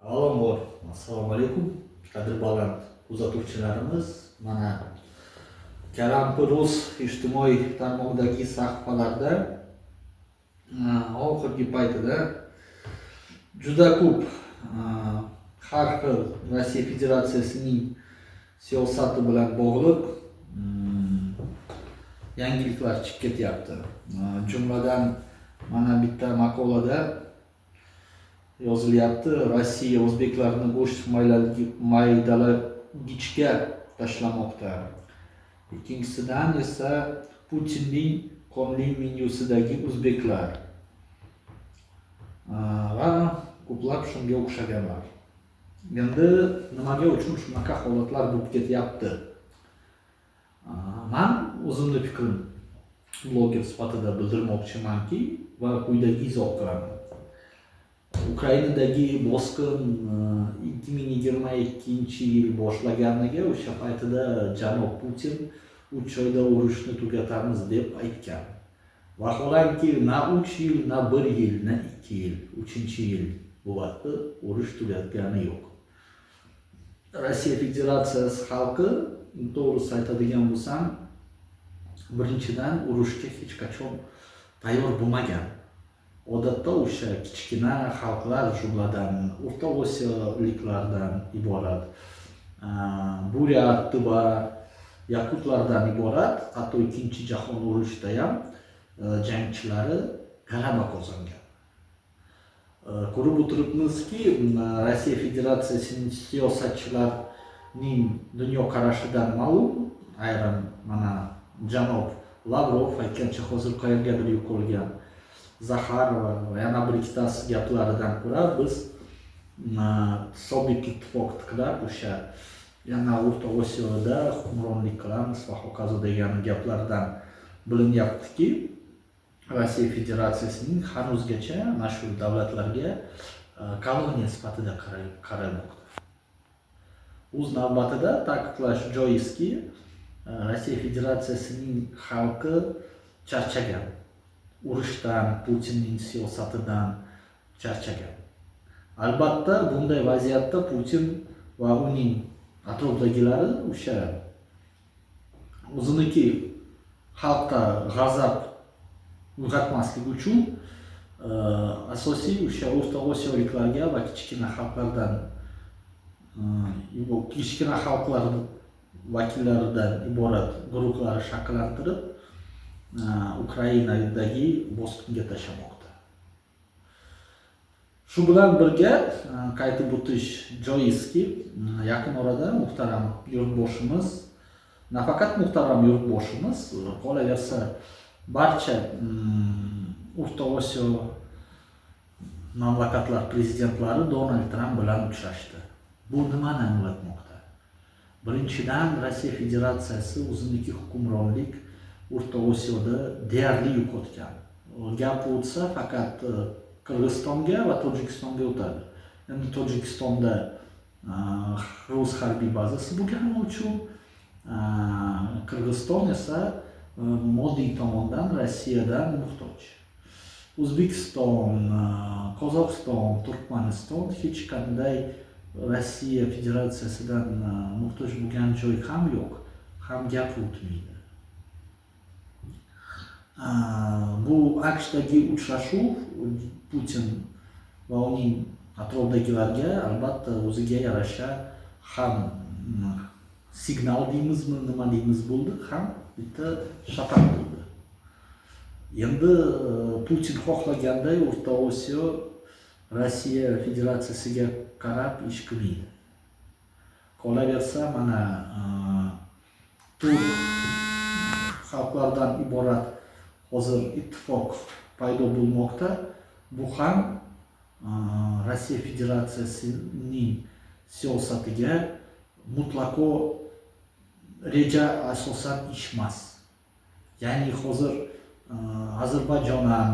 Avvalambor, assalomu alaykum, qadri baland kuzatuvchilarimiz. Mana, Kalampir.uz ijtimoiy tarmoqdagi sahifalarda oxirgi paytida juda ko'p har xil Rossiya Federatsiyasining siyosati bilan bog'liq yangiliklar chiqib ketyapti. Jumladan, mana bitta maqolada yozilyapti: Rossiya o'zbeklarni go'sht maydalagichga tashlamoqda. Ikkinchisidan esa Putinning qonli menyusidagi o'zbeklar va ko'plab shunga o'xshaganlar. Endi nimaga uchun shunaqa holatlar bo'lib ketyapti? Man o'zimni fikrim bloger sifatida bildirmoqchimanki va quyidagi izoh qilaman. Ukrainadagi bosqin 2022-yil boshlaganiga, o'sha paytida janob Putin 3 oyda urushni tugatamiz deb aytgan. Vaholanki, na 3 yil, na bir yil, na 2 yil, uchinchi yil bo'lyapti, urush tugatgani yo'q. Rossiya Federatsiyasi xalqi, to'g'risi aytadigan bo'lsam, birinchidan, urushga hech qachon tayyor bo'lmagan. Odatda o'sha kichkina xalqlar, jumladan O'rta Osiyoliklardan iborat, buryat va yakutlardan iborat, hatto Ikkinchi jahon urushida ham jangchilari g'alaba qozongan. Ko'rib o'tiribmizki, Rossiya Federatsiyasining siyosatchilarining dunyoqarashidan ma'lum, ayrim mana janob Lavrov aytgancha, hozir qayergadir yo'qolgan, Zaxarova va yana bir ikkitasi gaplaridan ko'ra biz Sobiq ittifoq tiklab, o'sha yana O'rta Osiyoda hukmronlik qilamiz va hokazo degan gaplardan bilinyaptiki, Rossiya Federatsiyasining hanuzgacha mana shu davlatlarga koloniya sifatida qaramoqda. O'z navbatida ta'kidlash joizki, Rossiya Federatsiyasining xalqi charchagan urushdan, Putinning siyosatidan charchagan. Albatta, bunday vaziyatda Putin va uning atrofidagilari o'sha o'ziniki xalqda g'azab uyg'otmaslik uchun asosiy o'sha O'rta Osiyoliklarga va kichkina xalqlardan, kichkina xalqlar vakillaridan iborat guruhlarni shakllantirib, Ukrainadagi bosqinga tashlamoqda. Shu bilan birga qaytib o'tish joizki, yaqin orada muhtaram yurtboshimiz, nafaqat muhtaram yurtboshimiz, qolaversa barcha O'rta Osiyo mamlakatlar prezidentlari Donald Tramp bilan uchrashdi. Bu nimani anglatmoqda? Birinchidan, Rossiya Federatsiyasi o'ziniki hukmronlik O'rta Osiyoda deyarli yo'qotgan. Gap o'tsa, faqat Qirg'izistonga va Tojikistonga o'tadi. Endi Tojikistonda rus harbiy bazasi bo'lgani uchun, Qirg'iziston esa moddiy tomondan Rossiyadan muhtoj. O'zbekiston, Qozog'iston, Turkmaniston hech qanday Rossiya Federatsiyasidan muhtoj bo'lgan joy ham yo'q, ham gap o'tmaydi. Bu AQShdagi uchrashuv Putin va uning atrofdagilarga albatta o'ziga yarasha ham signal deymizmi, nima deymiz bo'ldi, ham bitta shatak bo'ldi. Endi Putin xohlaganday O'rta Osiyo Rossiya Federatsiyasiga qarab ish qilmaydi. Qolaversa, mana turk xalqlardan iborat hozir ittifoq paydo bo'lmoqda. Bu ham Rossiya Federatsiyasining siyosatiga mutlaqo reja asosan ish emas. Ya'ni hozir Ozarbayjon ham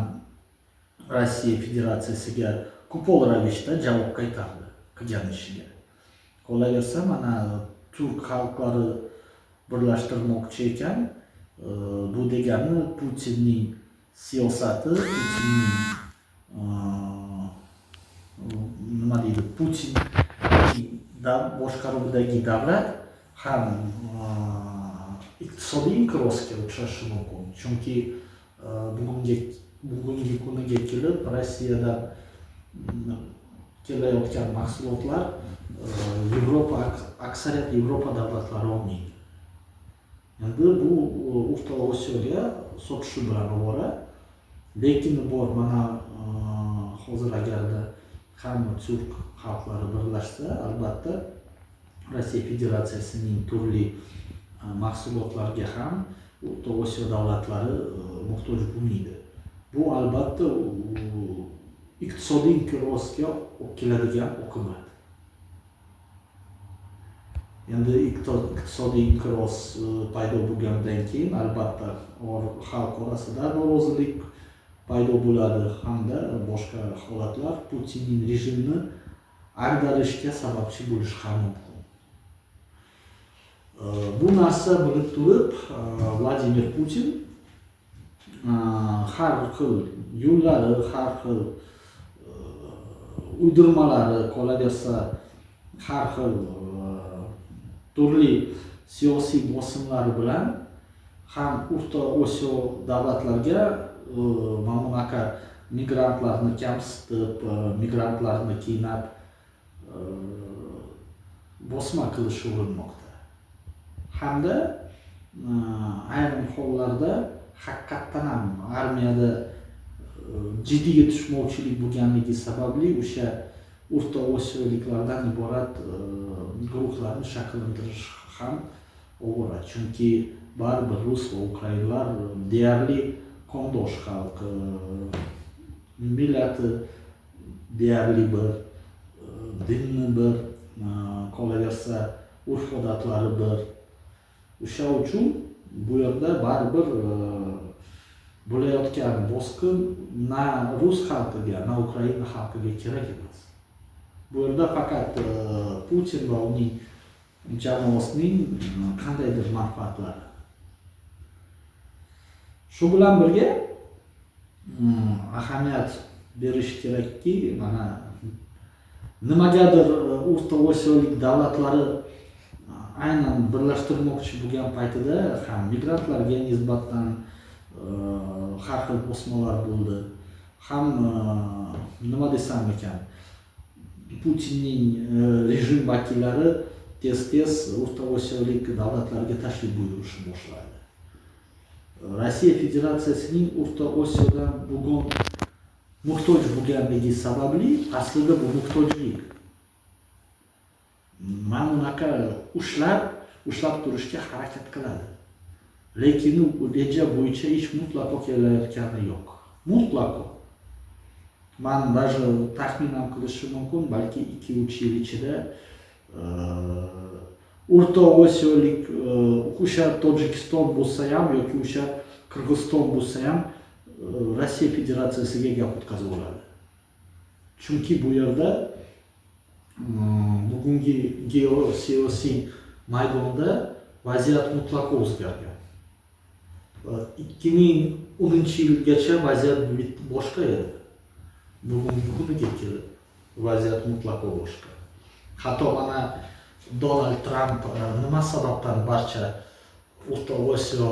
Rossiya Federatsiyasiga qo'pol ravishda javob qaytardi qilgan ishiga. Qolaversa, mana turk xalqlari birlashtirmoqchi ekan. Bu degani Putinning siyosati, Putinning nima deydi, Putin boshqaruvidagi davlat ham iqtisodiy inqirozga uchrashi mumkin, chunki bugungi kuniga kelib Rossiyadan kelayotgan mahsulotlar Yevropa, aksariyat Yevropa davlatlari olmaydi. Endi bu O'rta Osiyoga sotishi bilan ovora. Lekin bor, mana hozir agarda hamma turk xalqlari birlashsa, albatta Rossiya Federatsiyasining turli mahsulotlarga ham O'rta Osiyo davlatlari muhtoj bo'lmaydi. Bu albatta iqtisodiy inqirozga olib keladigan oqibat. Endi iqtisodiy inqiroz paydo bo'lgandan keyin albatta xalq orasida norozilik paydo bo'ladi hamda boshqa holatlar Putinning rejimini ag'darishga sababchi bo'lishi ham mumkin. Bu narsa bilib turib, Vladimir Putin har xil yo'llari, har xil uydirmalari, qolaversa har xil turli siyosiy bosimlari bilan ham O'rta Osiyo davlatlarga mana bunaqa migrantlarni kamsitib, migrantlarni qiynab, bosma qilishga urinmoqda hamda ayrim hollarda haqiqatdan ham armiyada jiddiy yetishmovchilik bo'lganligi sababli o'sha O'rta Osiyoliklardan iborat guruhlarni shakllantirish ham ovora, chunki baribir rus va ukrainlar deyarli qondosh xalq, millati deyarli bir, dini bir, qolaversa urf odatlari bir. O'sha uchun bu yerda baribir bo'layotgan bosqin na rus xalqiga, na Ukraina xalqiga kerak emas. Bu yerda faqat Putin va uning jamoasining qandaydir manfaatlari. Shu bilan birga ahamiyat berish kerakki, mana nimagadir O'rta Osiyolik davlatlari aynan birlashtirmoqchi bo'lgan paytida ham migrantlarga nisbatan har xil bosmalar bo'ldi, ham nima desam ekan, Putinning rejim vakillari tez-tez O'rta Osiyolik davlatlarga tashrif buyurishni boshladi. Rossiya Federatsiyasining O'rta Osiyodan bugun muhtoj bo'lganligi sababli, aslida bu muhtojlik mana bunaqa ushlab turishga harakat qiladi, lekin u reja bo'yicha ish mutlaqo kelayotgani yo'q, mutlaqo. Man даже taxmin ham qilishim mumkin, balki 2-3 yil ichida O'rta Osiyolik, o'sha Tojikiston bo'lsa ham yoki o'sha Qirg'iziston bo'lsa ham, Rossiya Federatsiyasiga gap o'tkazib oladi, chunki bu yerda bugungi geosiyosiy maydonda vaziyat mutlaqo o'zgargan. 2010-yilgacha vaziyat boshqa edi, bugungi kuniga kelib vaziyat mutlaqo boshqa. Hatto mana Donald Tramp nima sababdan barcha O'rta Osiyo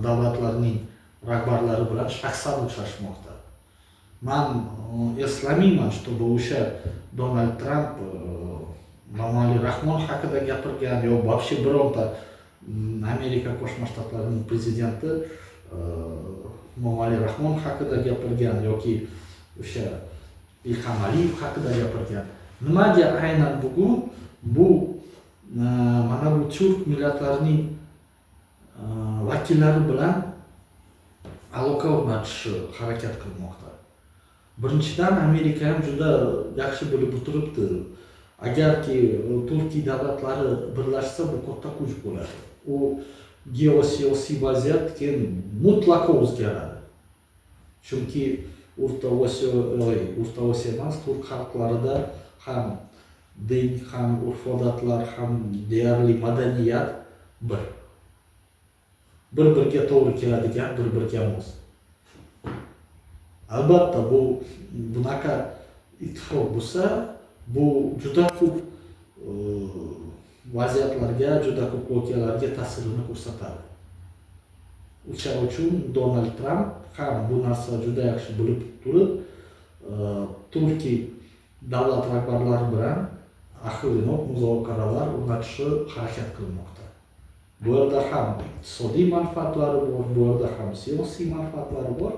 davlatlarining rahbarlari bilan shaxsan uchrashmoqda? Man eslamayman, чтобы o'sha Donald Tramp Emomali Rahmon haqida gapirgan yo вообще bironta Amerika Qo'shma Shtatlarining prezidenti Emomali Rahmon haqida gapirgan yoki o'sha Ilhom Aliyev haqida gapirgan. Nimaga aynan bugun bu mana bu turk millatlarining vakillari bilan aloqa o'rnatishni harakat qilmoqda? Birinchidan, Amerika ham juda yaxshi bilib o'tiribdi, agarki turkiy davlatlari birlashsa, bu katta kuch bo'ladi, u geosiyosiy vaziyat keyin mutlaqo o'zgaradi, chunki O'rta Osiyo, O'rta Osiyo emas, turk xalqlarida ham din, ham urf odatlar, ham deyarli madaniyat bir biriga to'g'ri keladigan, bir biriga mos. Albatta bu bunaqa ittifoq bo'lsa Bu juda ko'p vaziyatlarga, juda ko'p voqealarga ta'sirini ko'rsatadi. O'sha uchun Donald Tramp ham bu narsa juda yaxshi bilib turib, turkiy davlat rahbarlari bilan ahil inoq muzokaralar o'rnatishga harakat qilmoqda. Bu yerda ham iqtisodiy manfaatlari bor, bu yerda ham siyosiy manfaatlari bor,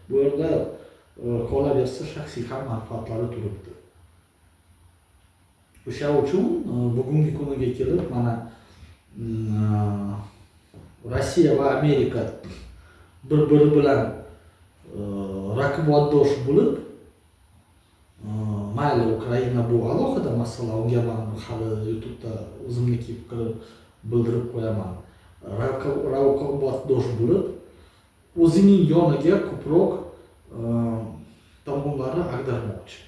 bu yerda qolaversa shaxsiy ham manfaatlari turibdi. O'sha uchun bugungi kuniga kelib mana Rossiya va Amerika bir biri bilan raqobatdosh bo'lib, mayli, Ukraina bu alohida masala, unga man hali YouTubeda o'zimniki fikrim bildirib qo'yaman, raqobatdosh bo'lib, o'zining yoniga ko'proq tomonlarni ag'darmoqchi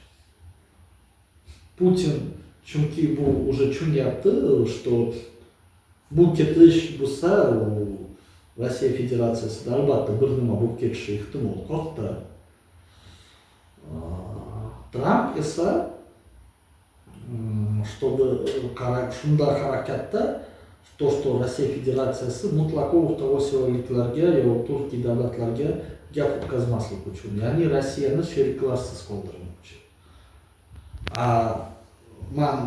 Putin. Chunki bu уже tushunyapti, что bu ketish bo'lsa, u Rossiya Federatsiyasida albatta bir nima bo'lib ketishi ehtimol katta. Tramp esa чтобы shunda harakatda, то что Rossiya Federatsiyasi mutlaqo O'rta Osiyoliklarga yo turkiy davlatlarga gap o'tkazmaslik uchun, ya'ni Rossiyani sheriklarsiz qoldirmoqchi. A man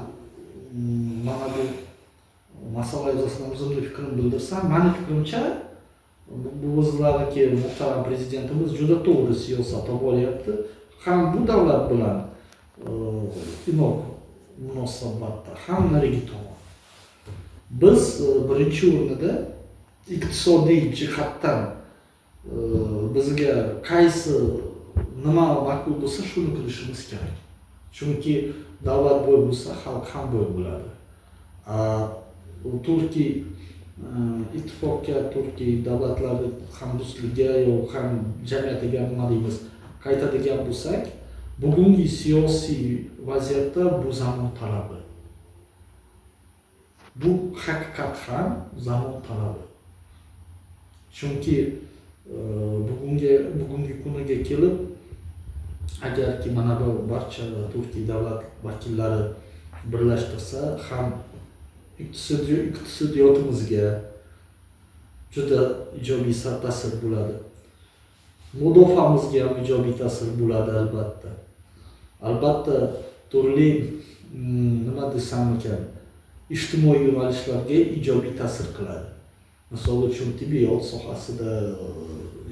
mana bu masala yuzasidan o'zimni fikrimni bildirsam, mani fikrimcha, bu bizlarniki muhtaram prezidentimiz juda to'g'ri siyosat olib boryapti, ham bu davlat bilan inoq munosabatda, ham narigi tomon. Biz birinchi o'rnida iqtisodiy jihatdan bizga qaysi nima ma'qul bo'lsa, shuni qilishimiz kerak, chunki davlat boy bo'lsa, xalq ham boy bo'ladi. A turkiy ittifoqqa, turkiy davlatlari hamdo'stligiga yo ham jamiyatiga, nima deymiz, qaytadigan bo'lsak, bugungi siyosiy vaziyatda bu zamon talabi, bu haqiqat ham zamon talabi, chunki bugungi kuniga kelib, agarki mana bu barcha turkiy davlat vakillari birlashtirsa ham, iqtisodiyotimizga juda ijobiy ta'sir bo'ladi, mudofaamizga ham ijobiy ta'sir bo'ladi. Albatta, turli nima desam ekan, ijtimoiy yo'nalishlarga ijobiy ta'sir qiladi, misol uchun, tibbiyot sohasida,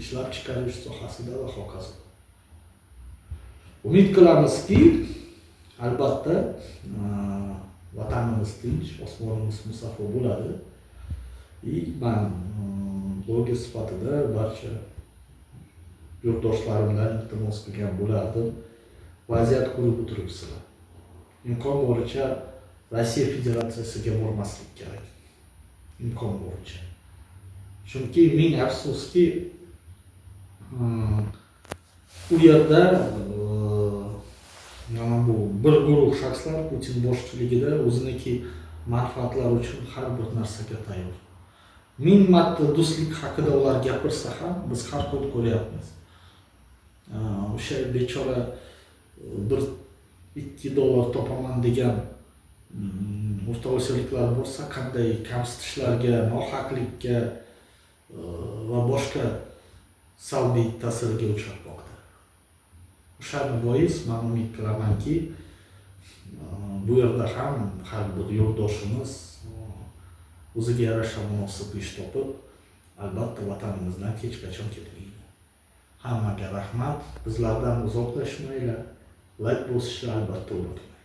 ishlab chiqarish sohasida va hokazo. Umid qilamizki, albatta, vatanimiz tinch, osmonimiz musaffo bo'ladi. И man bloger sifatida barcha yurtdoshlarimdan iltimos qilgan bo'lardim: vaziyat ko'rib o'tiribsizlar, imkon boricha Rossiya Federatsiyasiga bormaslik kerak, imkon boricha, chunki ming afsuski, u yerda mana bu bir guruh shaxslar Putin boshchiligida o'ziniki manfaatlari uchun har bir narsaga tayyor. Ming marta do'stlik haqida ular gapirsa ham, biz har kun ko'ryapmiz, o'sha bechora 1-2 dollar topaman degan o'rta osiyoliklar bo'lsa, qanday kamsitishlarga, nohaqlikka va boshqa salbiy ta'sirga uchratmoqda. O'shani bois man umid qilamanki, bu yerda ham har bir yurtdoshimiz o'ziga yarasha munosib ish topib, albatta, vatanimizdan hech qachon ketmaydi. Hammaga rahmat, bizlardan uzoqlashmanglar, layk bosishni albatta unutmanglar.